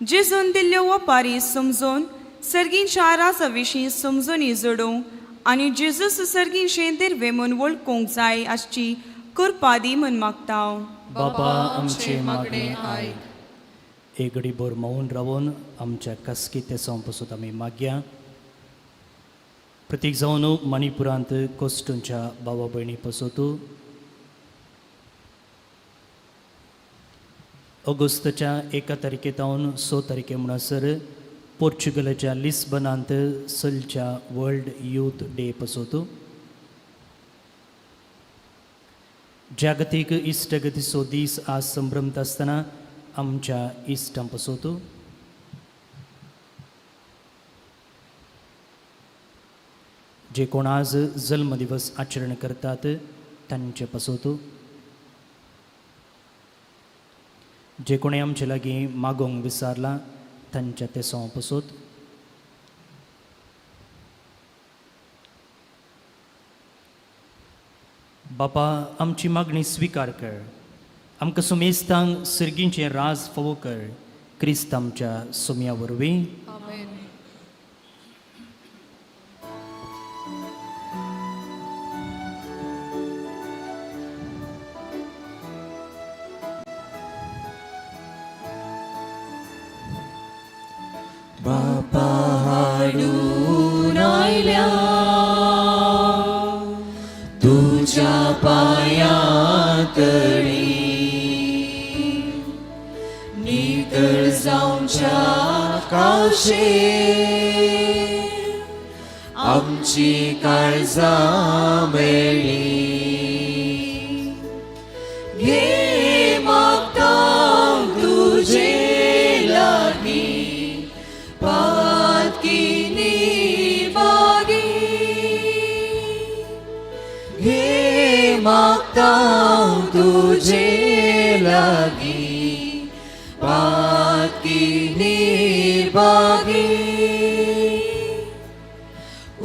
जेजून दिल्ल्यो ओपारी समजून सर्गींच्या राजा विशीं समजुनी जोडूंक आनी जेजूस सर्गींचे दिर्वे म्हूण वळखूंक जाय आसची कृपा दी म्हूण मागता. बापा, आमचे मागणे आयक. एक घडीभर मौन रावन आमच्या कास्की तेसांव पसून आमी मागया. प्रतीक जावन मणिपुरांत कोस्टूंच्या भावा भयणी पसोतू. ऑगस्टच्या 1 तारखे तावन 6 तारखे म्हणसर पोर्चुगलाच्या लिस्बनांत चलच्या वर्ल्ड यूथ डे पसोतू. जागतीक इश्टगतीचो दीस आज संभ्रमता आसतना आमच्या इश्टां पसोतू. जे कोण आज जल्मदिवस आचरण करतात तांचे पसोतू. जे कोणी आमचे लागीं मागोंक विसारलां तांच्या तेसांव पसोत. बापा, आमची मागणी स्विकार कर. आमकां सुमेस्तांक सर्गींचें राज फावो कर, क्रिस्त आमच्या सुम्या वरवीं. आमेन. बापा हाडून आयल्या तुज्या पांयां तडी, नितळ जावच्या कावशे आमची काळजां मेळ्ळी. घे मागता तुजे लागीं पातकी बागी, घे मागता तुजे लागीं पातकी निर्भागी.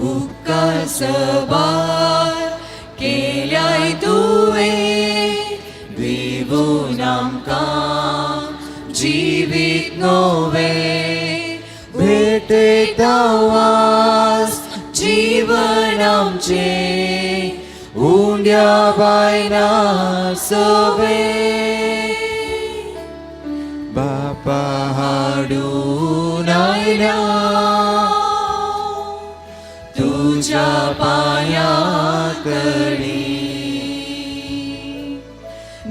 उपकार सबार केल्याय तुवें दिवून आमकां जिवीत नवें, भेटयता वास जीवन आमचें उंड्या बायना सवें. बापा हाडून आयल्या तुज्या पांयां तडी,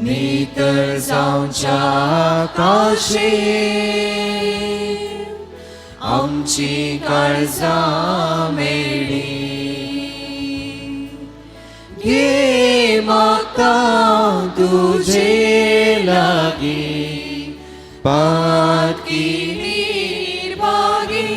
नितळ जावच्या काशे आमची काळजां मेळ्ळी. घे मागता तुजे लागीं पातकी निर्भागी.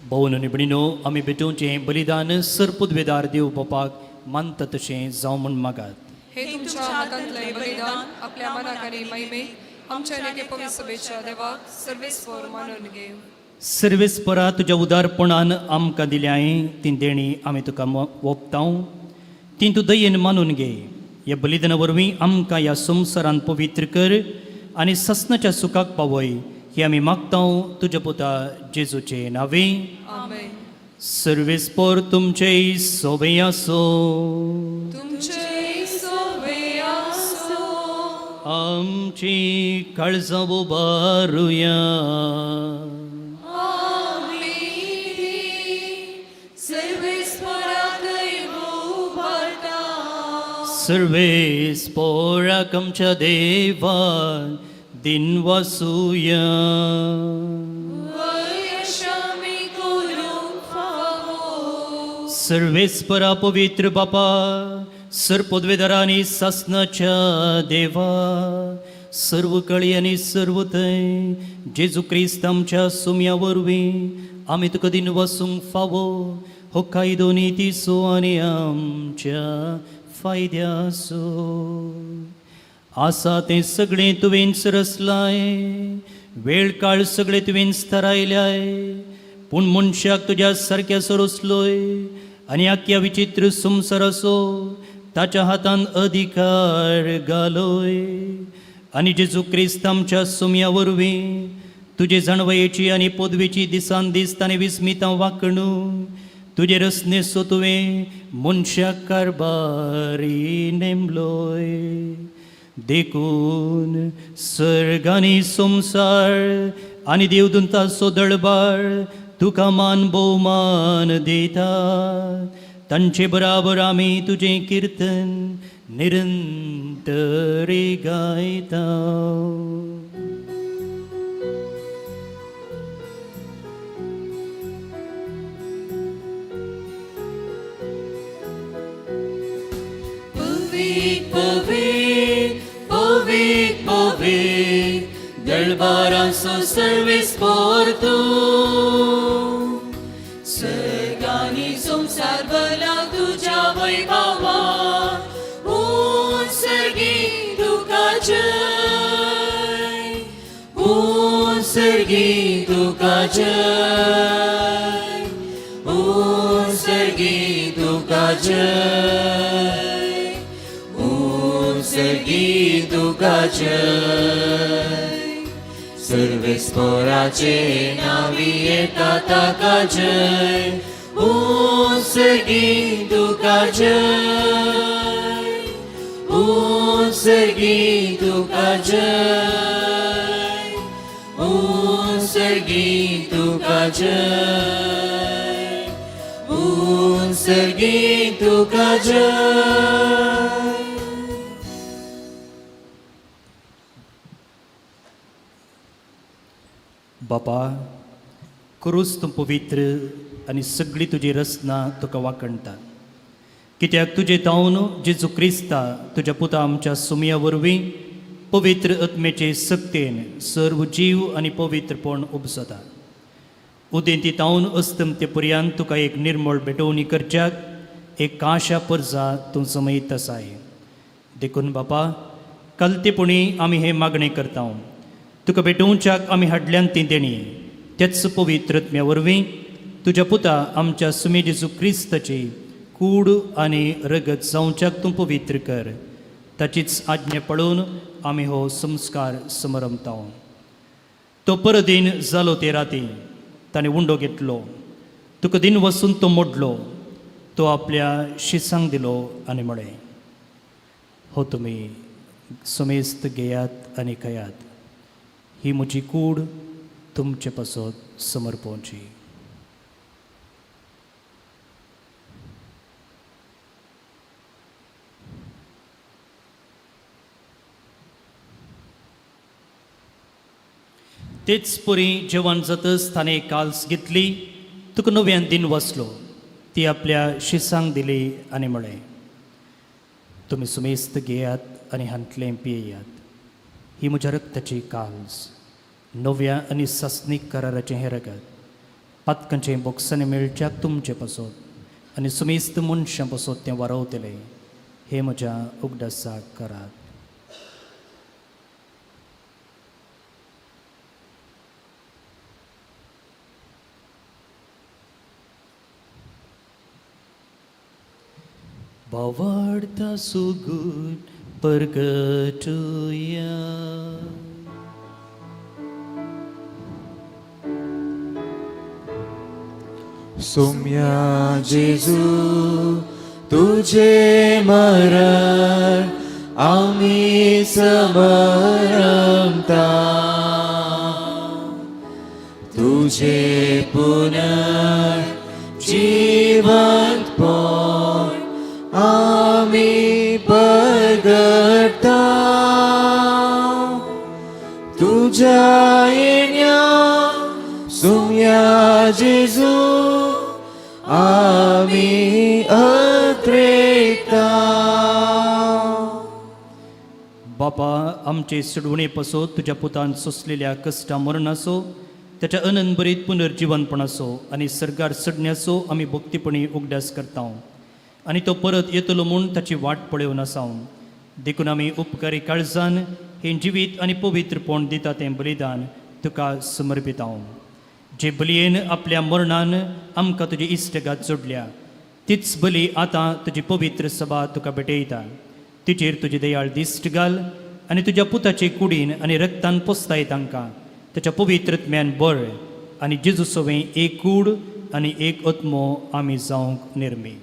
भोवन आनी भयणीनो, आमी भेटोवचें बलिदान सरपुदवेदार देव बापाक मानता तशें जावं म्हूण मागात. हे तुमच्या हातांतलें बलिदान आपल्या मनाक आनी महिमेक आमच्या नेके पवित्र सभेच्या देवाक सर्वेस्पर मानून घे. सर्वेस्परा, तुज्या उदारपणान आमकां दिल्याय ती देणी आमी तुका ओंपतांव, ती तूं दयेन मानून घे. ह्या बलिदाना वरवीं आमकां ह्या संवसारान पवित्र कर आनी ससनाच्या सुखाक पावय, ही आमी मागतांव तुज्या पुता जेजूचे नांवे. आमेन. सर्वेस्पर तुमचे सोबे आसो. तुमचे सोवे आसो. आमची काळजां उबारुया. आमी ती सर्वेस्पराक उबारता. सर्वेस्पोराक आमच्या देवा दिनवासुया. वयशामी करूंक फावो. सर्वेस्परा, पवित्र बापा, सर्पद्वेदरा आनी सासनाच्या देवा, सर्व कळी आनी सर्व थंय जेजू क्रिस्त आमच्या सुम्या वरवीं आमी तुका दिनवासूंक फावो हो कायदो नीतीचो आनी आमच्या फायद्याचो. आसा तें सगळें तुवेंच रचलाय, वेळ काळ सगळें तुवेंच थारायल्याय, पूण मनशाक तुज्या सारक्याचो रचलोय आनी आख्या विचित्र संवसाराचो ताच्या हातान अधिकार घालोय. आनी जेजू क्रिस्त आमच्या सुमया वरवीं तुजे जाणवयेची आनी पदवेची दिसान दीस ताणें विस्मितां वाकणू तुजे रचनेचो तुवें मनशाक कारभारी नेमलोय. देखून सर्ग आनी संवसार आनी देवदूतांचो दळबार तुका मान भोवमान दिता. तांचे बराबर आमी तुजें किर्तन निरंतरी गायता. पवीत पवीत पवीत पवीत दळबारांचो सर्वीस पोर तूं, सर्गांनी संवसार भरला तुज्या वैभवान, ऊंच सर्गी तुका जय, ऊंच सर्गी तुका जय, ऊंच सर्गी तुका जय, ऊंच सर्गी तुका जय. सर्वेस्पोराचे नावी येता ताका जय, ऊंच सर्गी तुका जय, ऊंच सर्गी तुका जय, ऊंच सर्गी तुका जय, ऊंच सर्गी तुका जय. बापा, क्रूस तूं पवित्र आनी सगळी तुजी रचना तुका वाखणटा, कित्याक तुजे तावन जेजू क्रिस्ता तुज्या पुता आमच्या सुमया वरवीं पवित्र आत्मेचे सक्तेन सर्व जीव आनी पवित्रपण उपजता. उदेंती तावन अस्तमते पर्यंत तुका एक निर्मळ भेटवणी करच्याक एक काशा परजा तूं जमयत आसाय. देखून बापा, कलतेपणी आमी हें मागणें करता, तुका भेटोवच्याक आमी हाडल्यान ती देणी तेच पवित्र आत्म्या वरवीं तुज्या पुता आमच्या सुमे जेजू क्रिस्ताची कूड आनी रगत जावच्याक तूं पवित्र कर. ताचीच आज्ञा पळोवन आमी हो संस्कार समरमता. तो परदीन जालो ते राती ताणें उंडो घेतलो, तुका दिन वसून तो मोडलो, तो आपल्या शिसांक दिलो आनी म्हळें, हो तुमी समेस्त घेयात आनी खायात, ही म्हजी कूड तुमचे पासत समर्पोवची. तेच परी जेवण जातच ताणें काल्स घेतली, तुका नव्यान दिन वसलो, ती आपल्या शिसांक दिली आनी म्हळें, तुमी सुमेस्त घेयात आनी हांतलें पियेयात, ही म्हज्या रक्ताची काल्स, नव्या आनी सासणीक कराराचें हें रगत, पातकांचें बोक्सांनी मेळच्याक तुमचें पासत आनी सुमेस्त मनशां पासत तें वारवतलें, हें म्हज्या उगडासाक करात. भावार्था सुगूर परगटुया. सोम्या जेजू तुझे मरण आम्ही समरमता, तुझे पुनर्जीवंतपण आम्ही परगटता, तुझ्या येण्या सोम्या जेजू आम्ही अत्रेता. बापा, आमचे सुडवणे पासत तुज्या पुतान सोंसलेल्या कश्टा मरणाचो, ताच्या अनंतभरीत पुनर्जिवनपणाचो आनी सर्गार चडण्याचो आमी भक्तीपणी उगडास करता. आनी तो परत येतलो म्हूण ताची वाट पळोवन आसा. देखून आमी उपकारी काळजान हें जिवीत आनी पवित्रपण दिता तें बलिदान तुका समर्पिता. जे बलयेन आपल्या मरणान आमकां तुजी इश्टगात जोडल्या तीच बली आतां तुजी पवित्र सभा तुका भेटयता. तिचेर तुजी दयाळ दिश्ट घाल आनी तुज्या पुताचे कुडीन आनी रक्तान पोसताय तांकां ताच्या पवित्र ज्ञान बळ आनी जेजू सवें एक कूड आनी एक आत्मो आमी जावंक निर्मी.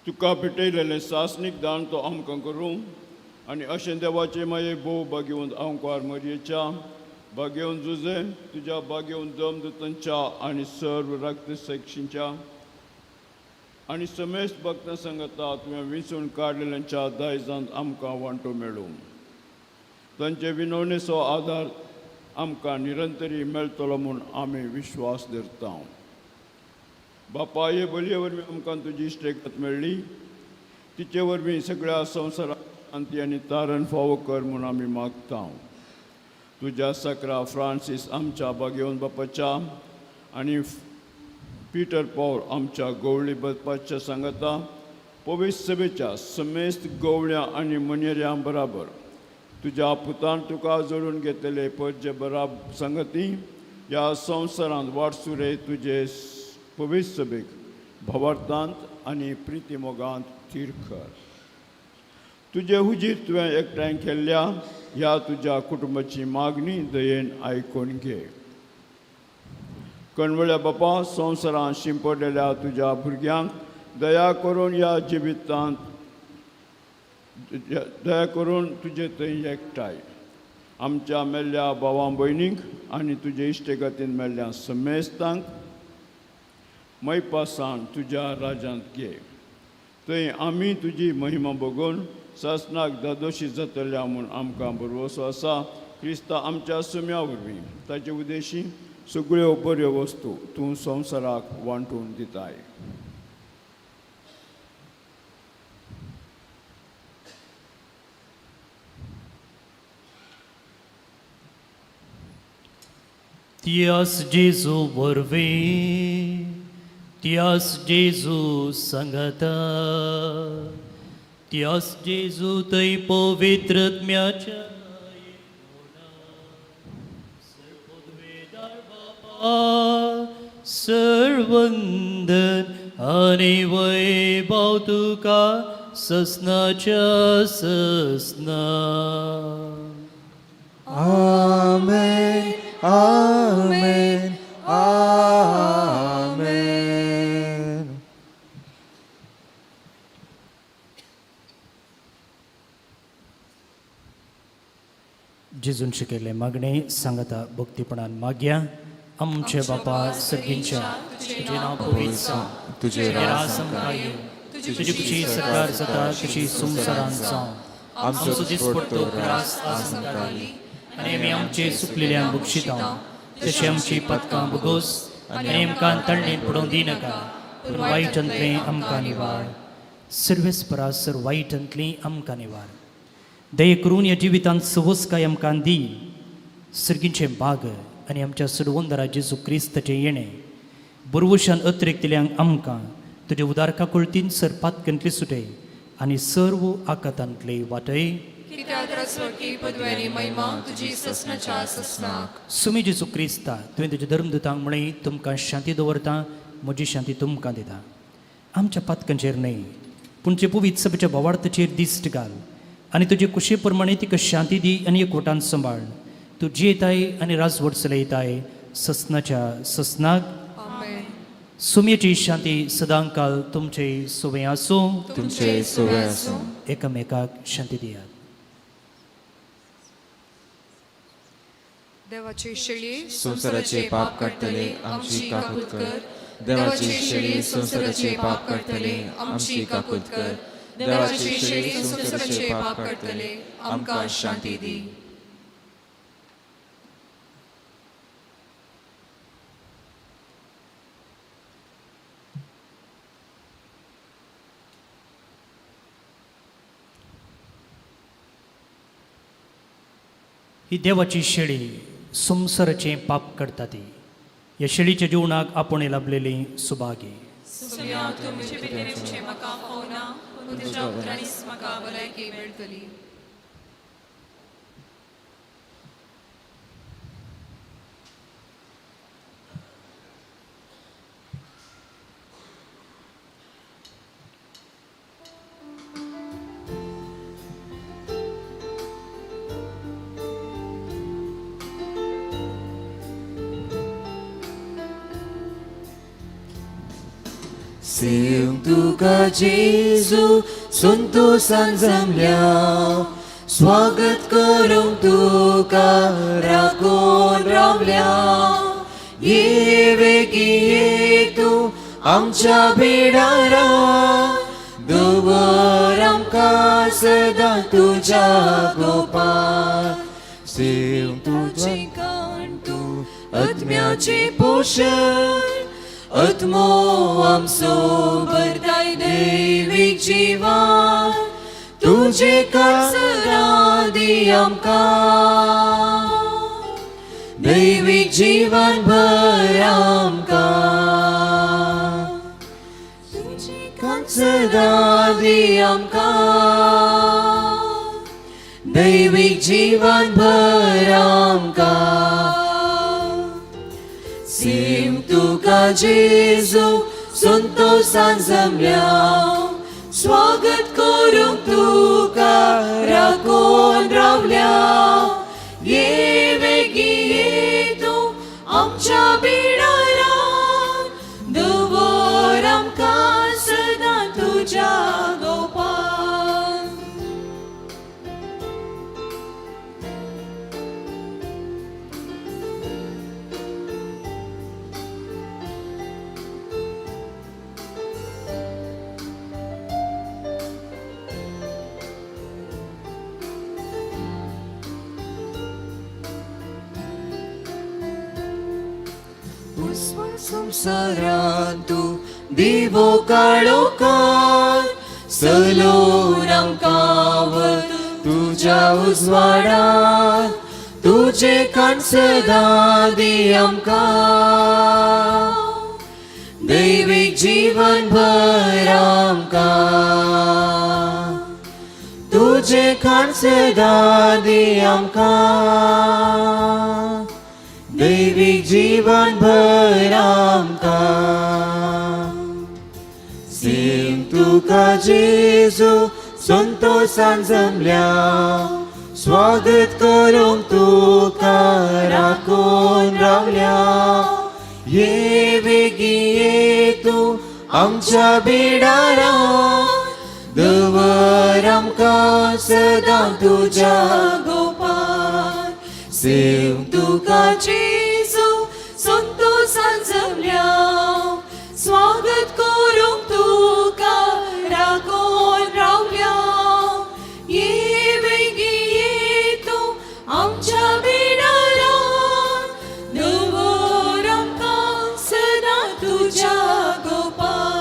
तुका भेटयलेलें सासणीक दान तो आमकां करूं आनी अशें देवाचें मागीर भोव बागेवन आंकवार मरयेच्या बागेवन जुजे तुज्या बागेवन दम दुतांच्या आनी सर्व रक्त सेक्षींच्या आनी समेस्त भक्तां सांगता तुवें विंचून काडलेल्यांच्या दायजांत आमकां वांटो मेळूं. तांचे विनवणेचो आदार आमकां निरंतरी मेळटलो म्हूण आमी विश्वास धरता. बापा हे बलये वरवीं आमकां तुजी इश्टेगत मेळ्ळी तिचे वरवीं सगळ्या संवसारांत शांती आनी तारण फावो कर म्हूण आमी मागता. तुज्या सकरा फ्रांसीस आमच्या बागेवन बापाच्या आनी पिटर पॉल आमच्या गवळी बापाच्या सांगता पवित्र सभेच्या समेस्त गवळ्यां आनी मनेऱ्यां बराबर तुज्या पुतान तुका जोडून घेतलेले परजे बराबर सांगती ह्या संवसारांत वाटसुरे तुजे पवित्र सभेक भवार्थांत आनी प्रितीमोगांत थीर कर. तुजे हुजीर तुवें एकठांय केल्ल्या ह्या तुज्या कुटुंबाची मागणी दयेन आयकून घे. कणवळ्या बापा संवसारांत शिंपडलेल्या तुज्या भुरग्यांक दया करून ह्या जिवितांत दया करून तुजे थंय एकठांय आमच्या मेल्ल्या भावां भयणींक आनी तुजे इश्टेगतीन मेल्ल्या समेस्तांक मैपासान तुज्या राज्यांत घे. थंय आमी तुजी महिमा बगोवन सासणाक दादोशी जातल्या म्हूण आमकां भरवसो आसा. क्रिस्ता आमच्या सुम्या वरवीं ताचे उदेशी सगळ्यो बऱ्यो वस्तू तूं संवसाराक वांटून दिताय. त्यास जेजू वरवीं त्यास जेजू सांगता त्यास जेजू थंय पवित्र आत्म्याच्या सर्वंदन आनी वैभव तुका ससनाच्या ससना. आमेन आमेन आमेन. जेजून शिकयल्लें मागणें सांगता भक्तीपणान मागया. आमचे बापा सर्गींच्या तुजें नांव पवित्र जावं, तुजें राज आमकां येवं, तुजी खुशी सरकार जाता तशी संवसारांत जावं. आमचो दिसपडतो ग्रास आज आमकां दी आनी आमी आमचे चुकलेल्यांक बक्षिता तशें आमची पदकां भोगोस आनी आमकां तळणेंत पडोवंक दिनाका पूण वायटांतलें आमकां निवार. सर्वेस्परा सर वायटांतलें आमकां निवार. दये करून ह्या जिवितांत सवसकाय आमकां दी. सर्गींचें बाग आनी आमच्या सुडवंदरा जेजू क्रिस्ताचें येणें बरवशान अतिरिक्तल्यांक आमकां तुज्या उदारका कुळतीन सर पातकंतली सुटय आनी सर्व आकातांतले वाटय. कित्याक रस्वकी पदव्यानी महिमा तुजी ससनाच्या ससनाक. सुमी जेजू क्रिस्ता तुवें तुज्या धर्मदुतांक म्हळें तुमकां शांती दवरता म्हजी शांती तुमकां दिता. आमच्या पातकांचेर न्हय पूण जे पवित्र सभेच्या भावार्थाचेर दिश्ट घाल आनी तुजे कुशे प्रमाणे तिका शांती दी आनी एकवटान सांबाळ. तूं जियेताय आनी राजवट चलयताय ससनाच्या ससनाक. आमेन. सुमयेची शांती सदांकाल तुमचे सुवें आसूं. तुमचे सुवे आसूं. एकामेकाक शांती दियात. देवाची शेळी संवसाराचे पाप काडटले आमची काकूत कर. देवाची शेळी संवसाराचे पाप काडटले आमची काकूत कर. देवाची शेळी संवसाराचे पाप काडटले आमकां शांती दी. ही देवाची शेळी संवसाराचें पाप करता ती. ह्या शेळीच्या जिवनाक आपोवणें लाभलेली सुभागी. सुम्या तूं म्हजे भितर येवचें म्हाका फावना, पूण तुज्या उतरांनीच म्हाका भलायकी मेळटली. सेवंक तुका जेजू संतोसान जमल्या, स्वागत करूंक तुका राखून रावल्या. ये वेगीं ये तूं आमच्या बिडारा, दवर आमकां सदां तुज्या गोपार. सेवंक तुजें काण तूं आत्म्याचें पोशण, आत्मो आमचो भरताय दैवीक जिवन, तुजें कांसरां दी आमकां, दैवीक जीवन भर आमकां, तुजें कांसरां दी आमकां, दैवीक जीवन भर आमकां. सेम तुका जेजू संतोसान जमल्या, स्वागत करूंक तुका राखून रावल्या. ये वेगीं ये तूं आमच्या बिडारान, दवर आमकां सदां तुज्या गोपान. संवसारांत तूं दिवो काळोखान, सलोन आमकां वत तुज्या उजवाडान, तुजें काण सदां दी आमकां, दैवीक जीवन भर आमकां, तुजें काण सदां दी आमकां, दैवीक जीवन भर आमकां. सेम तुका जेजू संतोसान जमल्या, स्वागत करूंक तुका राखून रावल्या. ये वेगीं ये तूं आमच्या बिडारा, दवर आमकां सदां तुज्या गोपार. सेम तुका जेजू संतोसान जमल्या, स्वागत करूंक तुका राखून रावल्या. ये वेगीं ये तूं आमच्या बिडारान, दवर आमकां सदां तुज्या गोपार.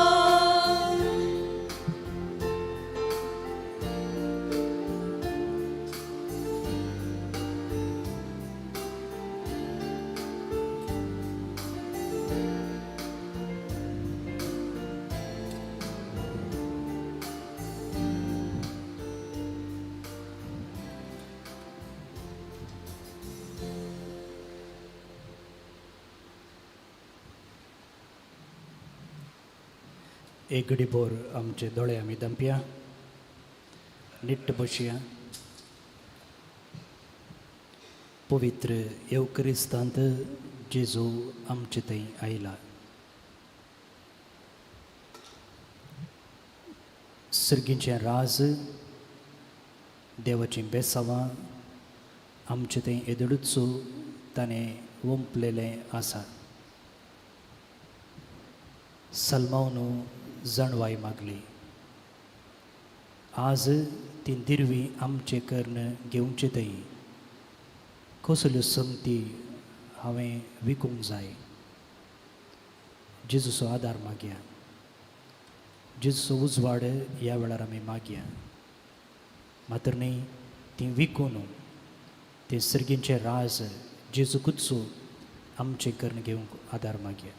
एक घडीभर आमचे दोळे आमी दंपया, निट्ट बसया. पवित्र येवक्रिस्तांत जेजू आमचे थंय आयला. सर्गीचें राज, देवाचीं बेसांवां आमचे थंय येदोळूच ताणें वंपलेलें आसा. सलमावन जाणवाय मागली, आज ती दिरवी आमचे कर्ण घेवचे थंय कसल्यो संगती हांवें विकूंक जाय. जेजूचो आदार मागया, जेजूचो उजवाड ह्या वेळार आमी मागया. मात्र न्ही ती विकून ते सर्गींचे राज जेजूकूच आमचें करून घेवंक आदार मागया.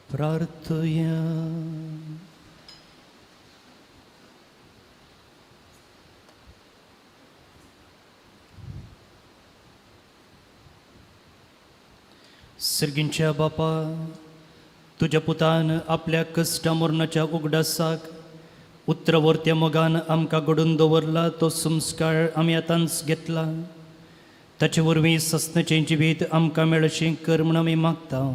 प्रार्थया. सर्गींच्या बापा, तुज्या पुतान आपल्या कश्टा मरणाच्या उगडासाक उत्रवर्त्या मोगान आमकां घडून दवरला तो संस्कार आमी आतांच घेतला. ताचे वरवीं सस्नाचें जिवीत आमकां मेळशें कर म्हूण आमी मागता.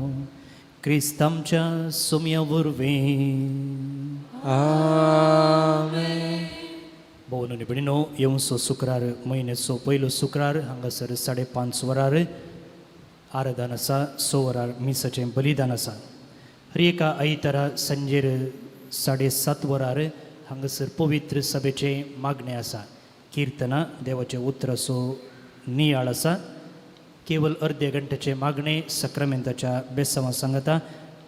क्रिस्त आमच्या सोम्या वरवीं. आमेन. भोवन आनी भयणीनो, येवचो शुक्रार म्हयन्याचो पयलो शुक्रार हांगासर 5:30 वरार आराधन आसा. 6 वरार मिसाचें बलिदान आसा. हर एका आयतारा सांजेर 7:30 वरार हांगासर पवित्र सभेचें मागणें आसा. किर्तनां देवाचें उतराचो नियाळ आसा. केवल अर्दे घंट्याचें मागणें सक्रामेंताच्या बेसांवा सांगता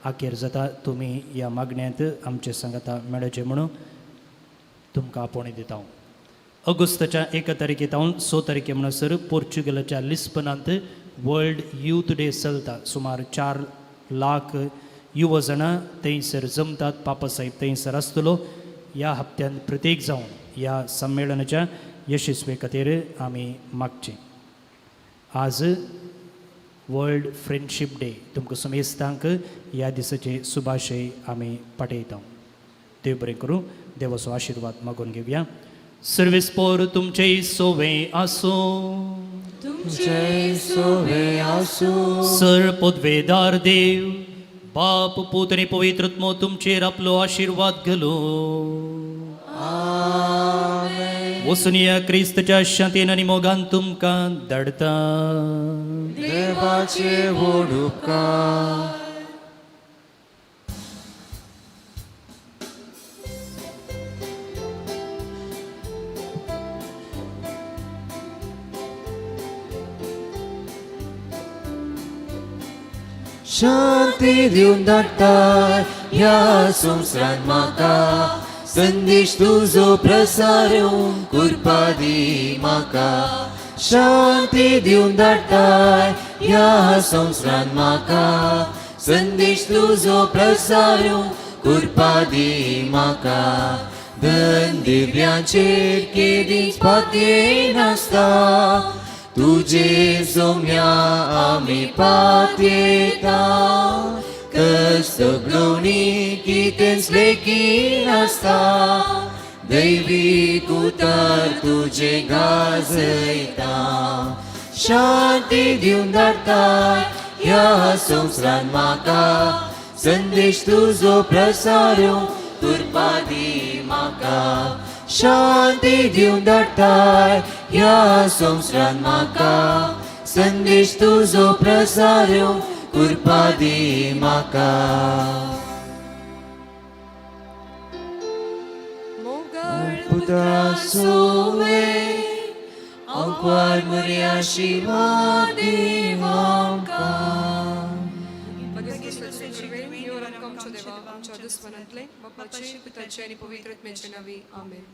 आखेर जाता. तुमी ह्या मागण्यांत आमचे सांगता मेळचें म्हणून तुमकां आपोवणें दिता हांव. ऑगस्टाच्या 1 तारखे तावन 6 तारखे म्हणसर पोर्चुगलाच्या लिस्बनांत वर्ल्ड यूथ डे चलता. सुमार 4 लाख युवा जाणां थंयसर जमतात. पापासाहेब थंयसर आसतलो. ह्या हप्त्यांत प्रत्येक जावन ह्या संमेलनाच्या यशस्वी खातीर आमी मागचें. आज वर्ल्ड फ्रेंडशीप डे. तुमकां समेस्तांक ह्या दिसाचे शुभाशय आमी पाठयता. देव बरें करूं. देवाचो आशिर्वाद मागून घेवया. सर्वेस्पोर तुमचे सोवे आसूं. तुमचे सोवे आसूं. सर पदवेदार देव बाप पूत आनी पवित्र आत्मो तुमचेर आपलो आशिर्वाद घालूं. वसुनिया क्रिस्तच्या शांतीन आनी मोगान तुमकां धाडटा. देवाचे व्हड उपकार. शांती दिवन धाडटाय ह्या संवसारांत म्हाका, संदेश तुजो प्रसारूंक कृपा दी म्हाका. शांती दिवन धाडटाय ह्या संवसारांत म्हाका, संदेश तुजो प्रसारूंक कृपा दी म्हाका. धन दिव्यांचेर केदींच पातयेनासता, तुजे सोम्या आमी पातयेता. कश्ट सगळोनी कितेंच लेखिनासता, दैवीक उतर तुजें गाजयता. शांती दिवन धाडटाय ह्या संवसारांत म्हाका, संदेश तुजो प्रसारूंक कृपा दी म्हाका. शांती दिवन धाडटाय ह्या संवसारांत म्हाका, संदेश तुजो प्रसारूंक कृपा दी म्हाका. मोगाळ पुत्रा सोवे, हांव आंकवार मरिया देव आमकां. आमच्या दुस्मानांतले बापाचे, पुताचे आनी पवित्र आत्म्याचे नांवी, आमेन.